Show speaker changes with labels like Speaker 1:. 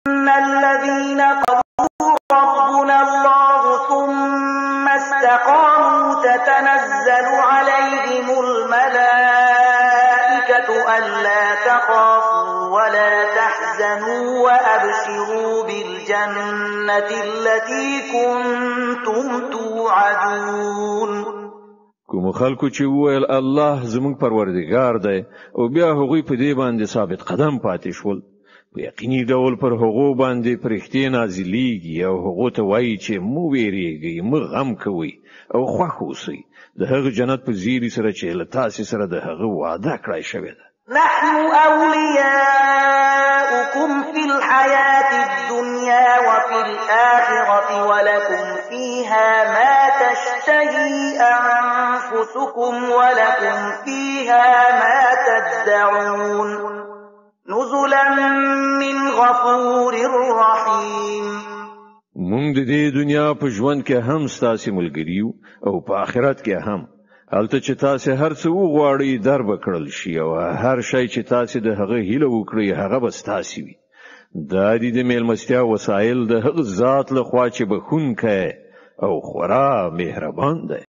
Speaker 1: الذين قالوا ربنا الله ثم استقاموا تتنزل عليهم الملائكة ألا تخافوا ولا تحزنوا وأبشروا بالجنة التي كنتم توعدون.
Speaker 2: کوم خلکو چې وویل الله زموږ پروردګار دی او بیا هغوی په دې باندې ثابت قدم پاتې شول، په یقیني ډول پر هغو باندې پرښتې نازلیږي او هغو ته وایي چې مو ویریږئ، مه غم کوئ او خوښ اوسئ د هغه جنت په زیري سره چې له تاسې سره د هغه وعده کړای شوې ده.
Speaker 1: نحن أولياؤكم في الحياة الدنيا وفي الآخرة ولكم فيها ما تشتهي أنفسكم ولكم فيها ما تدعون نزلا من غفور رحيم.
Speaker 2: مونږ د دې دنیا په ژوند کې هم ستاسو ملګري یو او په آخرت کې هم. هلته چې تاسو هر څه وغواړئ در به کړل شي او هر شی چې تاسو د هغه هیله وکړئ هغه به ستاسو وي. دا دي د میلمستیا وسایل د هغه ذات له خوا چې بخښونکی او خورا مهربان دی.